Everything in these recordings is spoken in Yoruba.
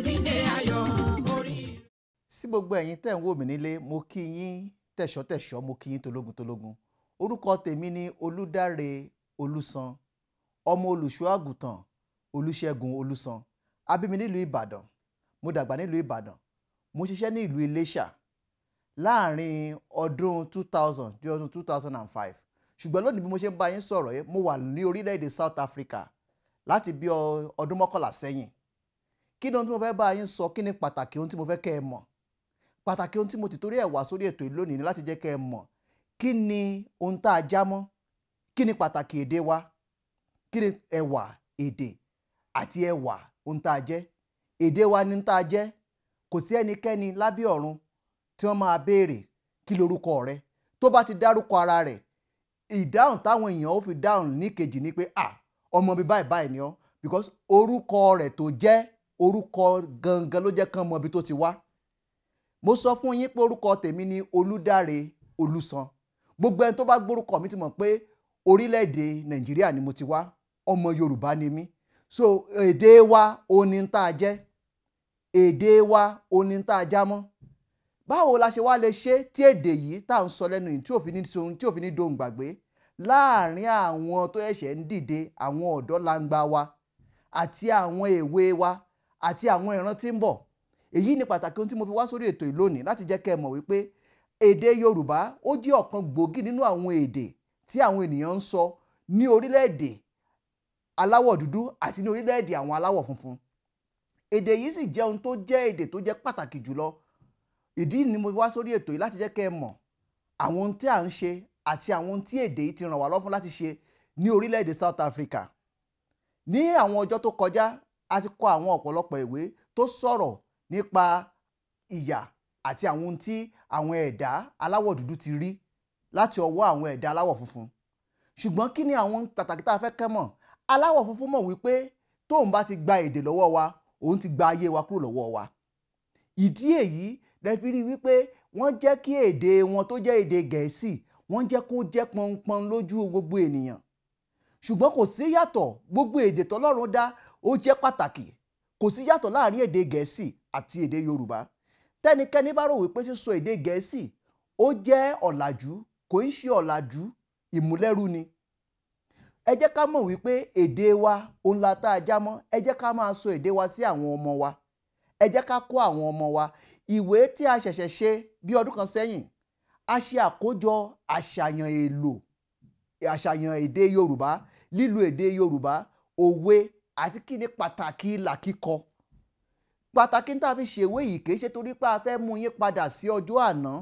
Nílé ayọ̀ orí. Sí gbogbo ẹ̀yin tẹ́ ń wò mí nílé, mo kí yín tẹ̀ṣọ́tẹ̀ṣọ́, mo kí yín tológun tológun. Orúkọ tèmi ni Olúdáre Olúsan, ọmọ olùṣọ́ àgùntàn Olúṣẹ́gun Olúsan. A bí mi nílùú Ìbàdàn, mo dàgbà nílùú Ìbàdàn, mo ṣiṣẹ́ ní ìlú Iléṣà láàrin ọdún 2000 dé ọdún 2005. Ṣùgbọ́n lónìí bí mo ṣe ń bá yín sọ̀rọ̀ yìí, mo wà ní orílẹ̀-èdè South Africa láti bí ọdún 11 sẹ́yìn. Kí ni ohun tí mo fẹ́ bá yín sọ? Kí ni pàtàkì ohun tí mo fẹ́ kẹ́ ẹ mọ̀? Pàtàkì ohun tí mo ti torí ẹ̀ wá sórí ètò yìí lónìí ni láti jẹ́ kẹ́ ẹ mọ̀ kí ni ohun tá a já mọ́, kí ni pàtàkì èdè wa, kí ni ẹwà èdè àti ẹwà ohun tá a jẹ́. Èdè wa ni ohun tá a jẹ́. Kò sí ẹnikẹ́ni lábẹ́ ọ̀run tí wọ́n máa béèrè kí lorúkọ rẹ. Tó bá ti dárúkọ ara rẹ̀, ìdáhùn táwọn èèyàn ó fi dáhùn ní kejì ni pé à, ọmọ bíi báyìí báyìí ni ọ́, because orúkọ rẹ̀ tó jẹ́ orúkọ gangan ló jẹ́ kán mọ ibi tó ti wá. Mo sọ fún yín pé orúkọ tèmi ni Olúdáre Olúsan. Gbogbo ẹni tó bá gbórúkọ mi ti mọ̀ pé orílẹ̀-èdè Nàìjíríà ni mo ti wá, ọmọ Yorùbá ni mí. So èdè wa òun ni tá a jẹ́, èdè wa òun ni tá a já mọ́. Báwo la ṣe wá lè ṣe tí èdè yìí tá à ń sọ lẹ́nu yìí tí ò fi ní sohun, tí ò fi ní dohun gbàgbé láàrin àwọn tó ṣẹ̀ṣẹ̀ ń dìde, àwọn ọ̀dọ́ langba wa àti àwọn èwe wa àti àwọn ìran tí ń bọ̀. Èyí ni pàtàkì ohun tí mo fi wá sórí ètò yìí lónìí láti jẹ́ kẹ́ ẹ mọ̀ wípé èdè Yorùbá ó jẹ́ ọ̀kan gbòógì nínú àwọn èdè tí àwọn ènìyàn ń sọ ní orílẹ̀-èdè aláwọ̀ dúdú àti ní orílẹ̀-èdè àwọn aláwọ̀ funfun. Èdè yìí sì jẹ́ ohun tó jẹ́ èdè tó jẹ́ pàtàkì jùlọ. Ìdí ni mo fi wá sórí ètò yìí láti jẹ́ kẹ́ ẹ mọ̀ àwọn ohun tí à ń ṣe àti àwọn ohun tí èdè yìí ti ràn wá lọ́wọ́ fún láti ṣe ní orílẹ̀-èdè South Africa. Ní àwọn ọjọ́ tó kọjá, a ti kọ àwọn ọ̀pọ̀lọpọ̀ ìwé tó sọ̀rọ̀ nípa ìyà àti àwọn ohun tí àwọn ẹ̀dá aláwọ̀ dúdú ti rí láti ọwọ́ àwọn ẹ̀dá aláwọ̀ funfun. Ṣùgbọ́n kí ni àwọn pàtàkì tá a fẹ́ kẹ́ mọ̀? Aláwọ̀ funfun mọ̀ wípé tóun bá ti gba èdè lọ́wọ́ wa, òun ti gba ayé wa kúrò lọ́wọ́ wa. Ìdí èyí lẹ fi rí wípé wọ́n jẹ́ kí èdè wọn tó jẹ́ èdè Gẹ̀ẹ́sì, wọ́n jẹ́ kó jẹ́ pọnpọn lójú gbogbo ènìyàn. Ṣùgbọ́n kò sí yàtọ̀, gbogbo èdè tọ́lọ́run dá ó jẹ́ pàtàkì. Kò sí yàtọ̀ láàrin èdè Gẹ̀ẹ́sì àti èdè Yorùbá. Tẹ́nikẹ́ni bá rò wípé sísọ èdè Gẹ̀ẹ́sì ó jẹ́ ọ̀làjú, kò ń ṣe ọ̀làjú, ìmúlẹ́rú ni. Ẹ jẹ́ ká mọ̀ wípé èdè wa òun la tá a já mọ́. Ẹ jẹ́ ká máa sọ èdè wa sí àwọn ọmọ wa. Ẹ jẹ́ ká kọ́ àwọn ọmọ wa. Ìwé tí a ṣẹ̀ṣẹ̀ ṣe bí ọdún kan sẹ́yìn, a ṣe àkójọ àṣàyàn èlò, àṣàyàn èdè Yorùbá, lílo èdè Yorùbá, òwe àti kí ni pàtàkì ìlà kíkọ. Pàtàkì tá a fi ṣèwé yìí kì í ṣe torí pé a fẹ́ mú yín padà sí ọjọ́ àná,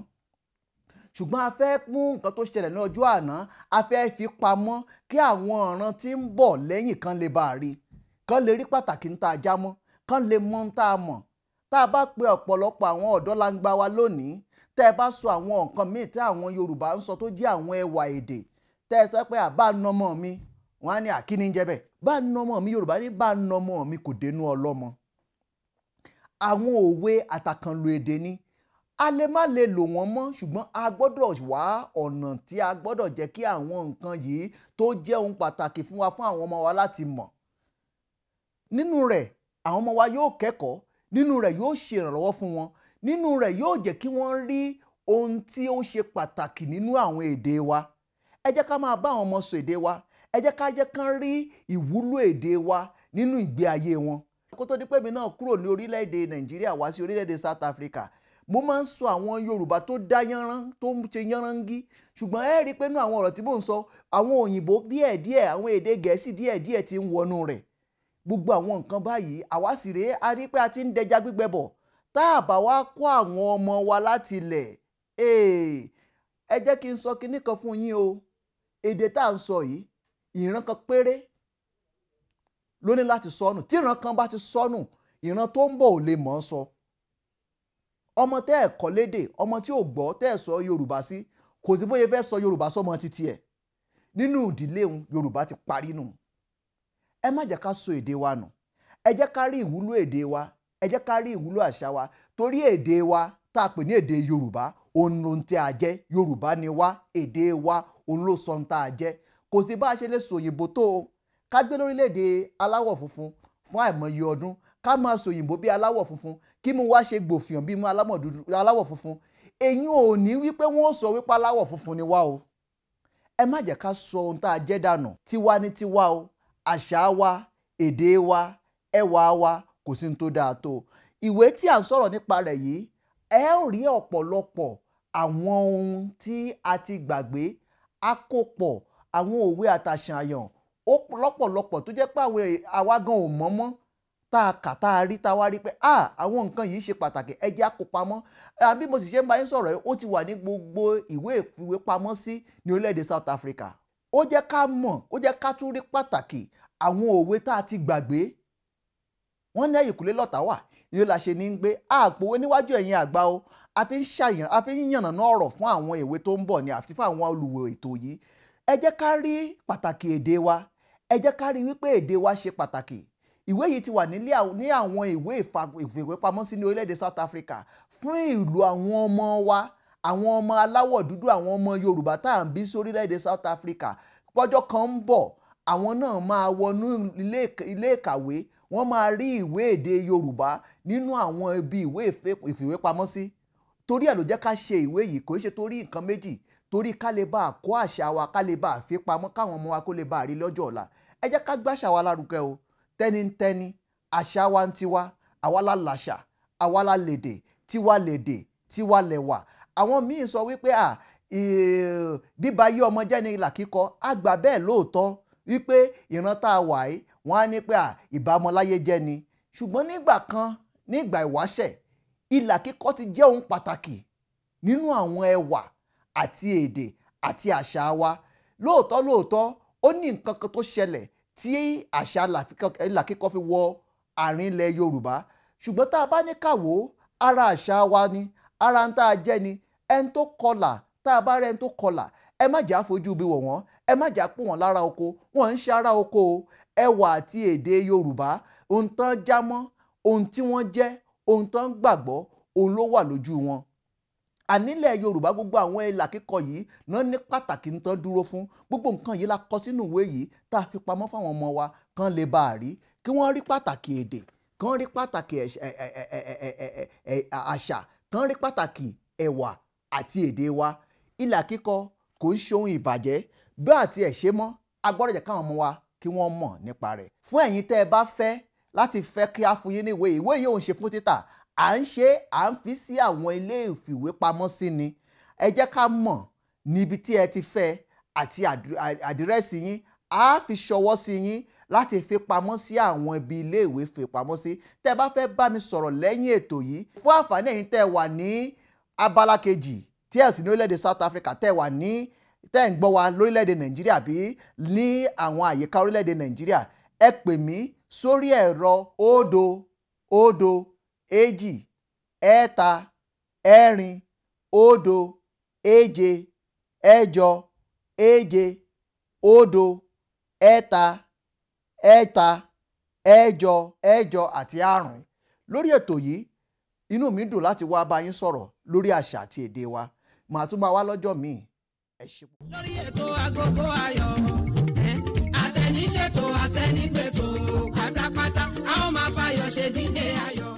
ṣùgbọ́n a fẹ́ mú nǹkan tó ṣẹlẹ̀ ní ọjọ́ àná, a fẹ́ fi pamọ́ kí àwọn ọ̀ràn tí ń bọ̀ lẹ́yìn kan lè bá a rí, kan lè rí pàtàkì tá a já mọ́, kan lè mọ tá a mọ̀. Tá a bá pe ọ̀pọ̀lọpọ̀ àwọn ọ̀dọ́ langba wa lónìí, tẹ́ ẹ bá sọ àwọn nǹkan míì tí àwọn Yorùbá ń sọ tó jẹ́ àwọn ẹwà èdè, tẹ́ ẹ sọ pé àbá nọmọ mi, wọ́n á ní àkíní ń jẹ́ bẹ́ẹ̀. Bá nọmọ mi, Yorùbá ní bá nọmọ mi kò dénú ọlọ́mọ. Àwọn òwe àtàkànlò èdè ni. A lè má lè lò wọ́n mọ́, ṣùgbọ́n a gbọ́dọ̀ wá ọ̀nà tí a gbọ́dọ̀ jẹ́ kí àwọn nǹkan yìí tó jẹ́ ohun pàtàkì fún wa fún àwọn ọmọ wa láti mọ̀. Nínú rẹ̀, àwọn ọmọ wa yóò kẹ́kọ̀ọ́, nínú rẹ̀ yóò ṣe ìrànlọ́wọ́ fún wọn, nínú rẹ̀ yóò jẹ́ kí wọ́n rí ohun tí ó ṣe pàtàkì nínú àwọn èdè wa. Ẹ jẹ́ ká máa bá àwọn ọmọ sọ èdè wa, ẹ jẹ́ ká jẹ́ kán rí ìwúlò èdè wa nínú ìgbé ayé wọn. Kó tó di pé èmi náà kúrò ní orílẹ̀-èdè Nàìjíríà wá sí orílẹ̀-èdè South Africa, mo máa ń sọ àwọn Yorùbá tó dá yánrán, tó ń ṣe yánrángí. Ṣùgbọ́n ẹ rí i pé nínú àwọn ọ̀rọ̀ tí mò ń sọ, àwọn òyìnbó díẹ̀díẹ̀, àwọn èdè Gẹ̀ẹ́sì díẹ̀díẹ̀ ti ń wọnú rẹ̀. Gbogbo àwọn nǹkan báyìí, àwa sì rèé, a rí i pé a ti ń dẹja gbígbẹ bọ̀. Tá a bá wá kó àwọn ọmọ wa láti ilẹ̀, ẹ jẹ́ kí n sọ kinní kan fún yín o. Èdè tá à ń sọ yìí, ìran kan péré ló ní láti sọnù. Tí ìran kan bá ti sọnù, ìran tó ń bọ̀ ò lè mọ̀ ọ́n sọ. Ọmọ tẹ́ ẹ̀ kọ́ lédè, ọmọ tí ò gbọ́ tẹ́ ẹ̀ sọ Yorùbá sí, kò sí bóyá fẹ́ sọ Yorùbá sọmọ títí ẹ̀. Nínú ìdílé òun, Yorùbá ti parí nù. Ẹ má jẹ́ ká sọ èdè wa nù. Ẹ jẹ́ ká rí ìwúlò èdè wa, ẹ jẹ́ ká rí ìwúlò àṣà wa, torí èdè wa tá a pè ní èdè Yorùbá, òun ló ń tẹ́ a jẹ́. Yorùbá ni wá, èdè wa òun ló sọ ń tá a jẹ́. Kò sí bá a ṣe lè sọ òyìnbó tó o. Ká gbé lórílẹ̀-èdè aláwọ̀ funfun fún àìmọye ọdún, ká máa sòyìnbó bí aláwọ̀ funfun, kí mú wá ṣe gbòfìyàn bí mú aláwọ̀ funfun. Èyí ò ní wípé wọ́n sọ wípé aláwọ̀ funfun ni wá o. Ẹ má jẹ́ ká sọ ohun tá a jẹ́ dànù. Tiwa ní tiwa o, àṣà wa, èdè wa, ẹwà wa, kò sí ní tó dáa tó. Ìwé tí à ń sọ̀rọ̀ nípa rẹ̀ yìí, ẹ ó rí ọ̀pọ̀lọpọ̀ àwọn ohun tí a ti gbàgbé, àkópọ̀ àwọn òwe àtàṣàyàn lọ́pọ̀lọpọ̀ tó jẹ́ pé àwa gan ò mọ̀ mọ́, tá a kà tá a rí tá a wá rí pé àwọn nǹkan yìí ṣe pàtàkì, ẹ jẹ́ á kó pamọ́. Bí mo sì ṣe ń bá yín sọ̀rọ̀ yìí, ó ti wà ní gbogbo ìwé ìfìwépamọ́ sí ní orílẹ̀-èdè South Africa. Ó jẹ́ ká mọ̀, ó jẹ́ ká tún rí pàtàkì àwọn òwe tá a ti gbàgbé. Wọ́n ní ẹ̀yìnkùlé lọ́tà wà, ìyẹn la ṣe ní ń gbé àpòwé níwájú ẹ̀yin àgbà o. A fi ń ṣàyàn, a fi ń yànnàná ọ̀rọ̀ fún àwọn èwe tó ń bọ̀ ni àti fún àwọn olùwò ètò yìí. Ẹ jẹ́ ká rí pàtàkì èdè wa, ẹ jẹ́ ká rí wípé èdè wa ṣe pàtàkì. Ìwé yìí ti wà ní àwọn ìwé ìfìwépamọ́sí ní orílẹ̀-èdè South Africa fún ìlú àwọn ọmọ wa, àwọn ọmọ aláwọ̀ dúdú, àwọn ọmọ Yorùbá tá à ń bí sórílẹ̀-èdè South Africa. Pọ́jọ́ kan ń bọ̀, àwọn náà máa wọnú ilé ìkàwé, wọ́n máa rí ìwé èdè Yorùbá nínú àwọn ibi ìwé ìfìwépamọ́sí. Torí ẹ̀ ló jẹ́ ká ṣe ìwé yìí, kò ṣe torí nǹkan méjì, torí ká lè bá a kó àṣà wa, ká lè bá a fi pamọ́, káwọn ọmọ wa kó lè bá a rí lọ́jọ́ ọ̀la. Ẹ jẹ́ ká gbàṣà wa lárugẹ o. Tẹ́nitẹ́ni, àṣà wa ń tiwa, àwa la làṣà, àwa la lèdè, tiwa lèdè, tiwa lẹ̀wà. Àwọn míì sọ wípé bíba yí ọmọ jẹ́ ni ìlà kíkọ. A gbà bẹ́ẹ̀ lóòótọ́ wípé ìran tá a wà yìí, wọ́n á ní pé ìbámọ́láyé jẹ́ ni. Ṣùgbọ́n nígbà kan, nígbà ìwáṣẹ̀, ìlà kíkọ ti jẹ́ ohun pàtàkì nínú àwọn ẹwà àti èdè àti àṣà wa. Lóòótọ́ lóòótọ́, ó ní nǹkan kan tó ṣẹlẹ̀ tí àṣà ìlà kíkọ fi wọ àárín ilẹ̀ Yorùbá. Ṣùgbọ́n tá a bá ní ká wò, ara àṣà wa ni, ara ń tá a jẹ́ ni. Ẹni tó kọlà, tá a bá rẹ́ ẹni tó kọlà, ẹ má jà fojú bí wọ̀ wọ́n, ẹ má jà pọ̀ wọ́n lára oko, wọ́n ń ṣe ara oko o. Ẹwà àti èdè Yorùbá, ohun tán já mọ́, ohun tí wọ́n jẹ́, ohun tán gbàgbọ́, òun ló wà lójú wọn. Ànílẹ̀ Yorùbá, gbogbo àwọn ìlà kíkọ yìí náà ní pàtàkì ń tán dúró fún. Gbogbo nǹkan yìí la kọ sínú ìwé yìí tá a fi pamọ́ fáwọn ọmọ wa kán lè bá a rí, kí wọ́n rí pàtàkì èdè, kán rí pàtàkì àṣà, kán rí pàtàkì ẹwà àti èdè wa. Ìlà kíkọ kò ń ṣe ohun ìbàjẹ́, bí àti ẹ̀ ṣe mọ́, a gbọ́dọ̀ jẹ́ káwọn ọmọ wa kí wọ́n mọ̀ nípa rẹ̀. Fún ẹ̀yin tẹ́ ẹ bá fẹ́ láti fẹ́ kí a fún yín ní ìwé, ìwé yìí ò ń ṣe fún títà, à ń ṣe, à ń fi sí àwọn ilé ìfìwépamọ́sí ni. Ẹ jẹ́ ká mọ̀ níbi tí ẹ ti fẹ́ àti àdírẹ́sì yín, a fi ṣọwọ́ sí yín láti fi pamọ́ sí àwọn ibi ilé ìwé ìfìwépamọ́sí. Tẹ́ ẹ bá fẹ́ bá mi sọ̀rọ̀ lẹ́yìn ètò yìí, fún àǹfààní ẹ̀yin tẹ́ ẹ wà ní abala kejì tí ẹ sì ní orílẹ̀-èdè South Africa, tẹ́ ẹ wà ní, tẹ́ ẹ ń gbọ́ wa lórílẹ̀-èdè Nàìjíríà bí ní àwọn àyíká orílẹ̀-èdè Nàìjíríà, ẹ pè mí sórí ẹ̀rọ 0 0 2 3 4 0 7 8 7 0 3 3 8 8 àti 5. Lórí ètò yìí, inú mi dùn láti wá bá yín sọ̀rọ̀ lórí àṣà àti èdè wa. Màá tún máa wá lọ́jọ́ míì. Ẹ ṣé. Lórí ètò Agogo Ayọ̀, àtẹniṣètò àtẹnigbètò pátápátá, a ó máa fayọ̀ ṣe dídé ayọ̀.